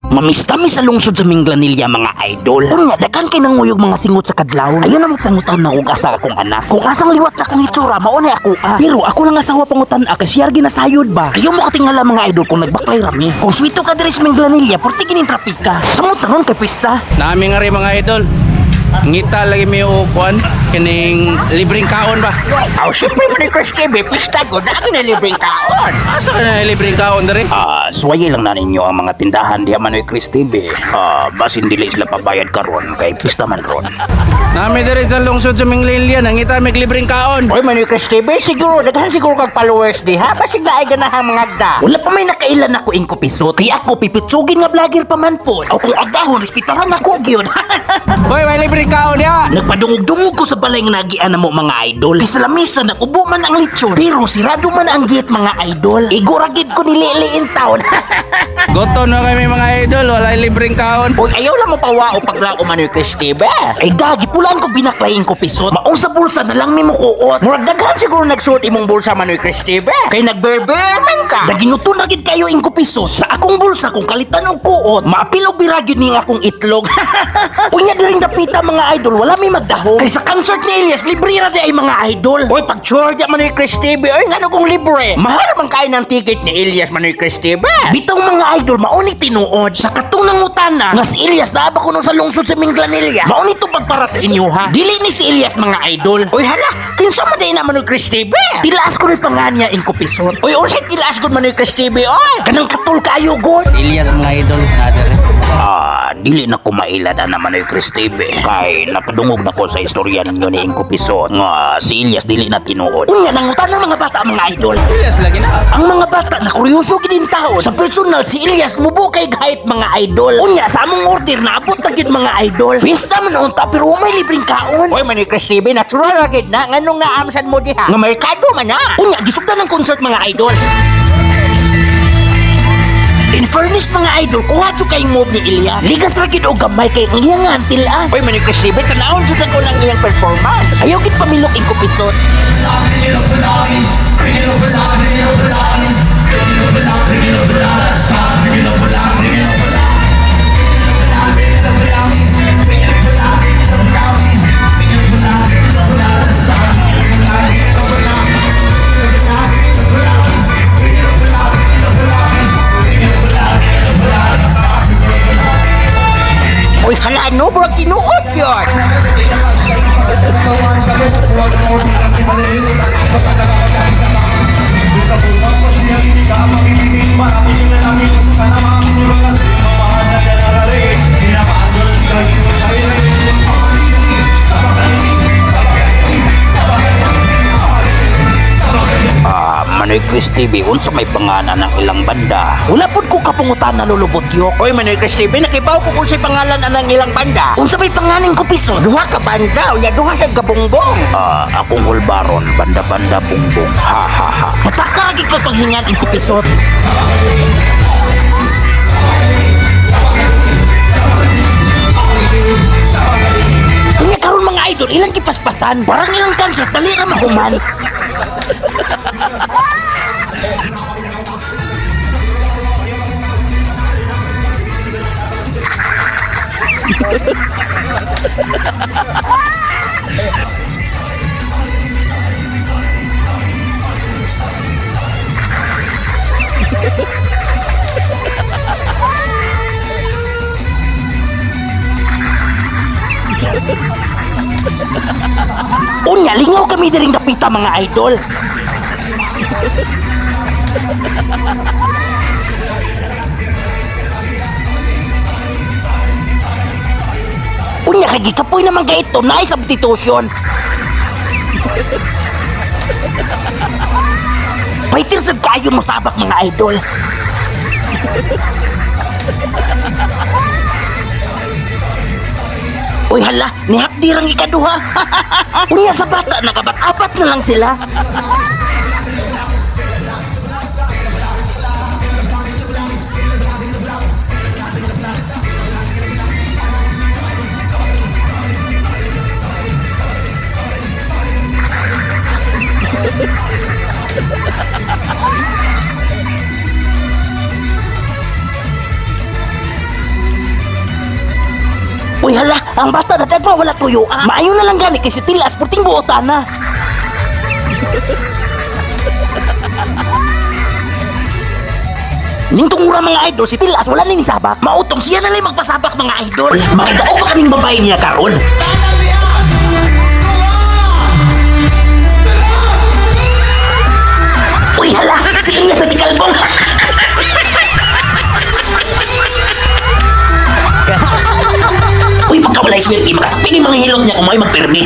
Mamistami sa lungsod sa Minglanilla, mga idol. Unya, daghan kay nanguyog mga singot sa kadlawon. Ayaw na mo pangutan na kung asa akong anak. Kung asang liwat na akong itsura, mao na ako ah. Pero ako lang asawa pangutan ah, kay siya ginasayod ba. Ayaw mo katingala, mga idol, kung nagbaklay rami. Kung swito ka diri sa Minglanilla, porti gining trapika. Samot ron kay pista. Nami nga rin, mga idol. Ngita lagi may ukuan kining libreng kaon ba? Aw, syempre mo ni Chris TV, pista ko na ako na libreng kaon. Asa ka na libreng kaon diri? Ah, suwaye lang na ninyo ang mga tindahan diha, Manoy Chris TV. Ah, basin dili sila pabayad karon kay pista man ron. Nami diri sa lungsod sa Minglanilla, nangita may libreng kaon. Oy, Manoy Chris TV, siguro, daghan siguro kag followers diha. Basig na ay ganahang mga agda. Wala pa may nakailan ako ingko pisot. Kaya ako pipitsugin nga vlogger pa man po. O kung agahon, respetaran ako gyud. Hoy, may libreng kaon diha. Nagpadungog-dungog ko sa balay nga nagian na mo, mga idol. Kay sa lamisa nag-ubo man ang lechon. Pero sirado man ang gate, mga idol. Igo ra gid ko nilili in town. Goto na kami, mga idol, wala libreng kaon. Oy, ayaw lang mo pawao paglao, Manoy Chris TV. Ay dagi pulaan ko binaklayin ko pisot. Maong sa bulsa na lang mi mo kuot. Murag daghan siguro nagsuot imong bulsa, Manoy Chris TV. Kay nagberber man ka. Daginuto na gid kayo ingko piso sa akong bulsa kung kalitan og kuot. Maapil og bira gyud ning akong itlog. Unya diring dapita, mga idol, wala may magdahom. Kay sa concert ni Elias libre ra di ay, mga idol. Oy, pag sure di Manoy Chris TV, oy, ngano kung libre? Mahal man kayo ng ticket ni Elias, Manoy Chris TV. Bitaw, mga idol, mauni tinuod sa katong nangutana nga si Elias naa ba kuno sa lungsod sa Minglanilla. Mauni tubag para sa inyo ha. Dili ni si Elias, mga idol. Oy, hala, kinsa man day na, Manoy Chris TV? Tilaas ko rin panganya ingko pisot. Oy, unsay tilaas gud, Manoy Chris TV, oy? Kanang katul kayo god. Elias, mga idol, na diri. Ah, dili na ko mailad na Manoy Chris TV. Kay nakadungog na ko sa istorya ninyo ni Ingko Pisot nga si Elias dili na tinuod. Unya nangutan ng mga bata, mga idol. Elias lagi na. Ang mga bata na kuryoso gid in taon. Sa personal si Elias mubo kay gahit, mga idol. Unya sa among order naabot na gid, mga idol. Fiesta man unta pero may libreng kaon. Oy, Manoy Chris TV, natural ra gid na ngano nga amsan mo diha? Nga merkado man na. Unya gisugdan ang concert, mga idol. In fairness, mga idol, kuha jud kay move ni Elias. Ligas ra gid og gamay kay ang iyang nga tilas. Oy, Manoy Chris TV, tanawon jud ko ng iyang performance. Ayaw gid pamilok ingko pisot. Oy, hala no, murag tinuod yun. Ah, Manoy Chris TV, unsa may pangalan ng ilang banda? Wala pud ko kapungutan na lulubot yok. Oy, Manoy Chris TV, nakibaw ko kung sa pangalan anang ilang banda. Unsa may pangalan ko piso? Duha ka banda, unya duha sa gabongbong. Ah, akong hulbaron, banda-banda bungbong. Ha ha ha. Mataka lagi ka panghingan ang kupisot. Unya karon, mga idol, ilang kipaspasan. Parang ilang concert, dali ra mahuman. Unya, lingaw kami diring dapita, mga idol. Unya, kay gikapoy naman kay ito, naay substitution. Fighter sad kayo masabak, mga idol. Uy hala, ni Hapdirang ikaduha. Unya sa bata nakabat-apat na lang sila. Uy hala, ang bata na dagma wala tuyo. Ah. Maayo na lang gani kay si Tilas purting buotan na. Ning tungura mga idol, si Tilas wala ni sabak. Mautong siya na lang magpasabak mga idol. Makidao pa kaming babae niya karon. Uy hala, si Ilyas na di kalbong. Uy, pagka wala swerte, makasapin yung mga hilot niya kung may magpirmi.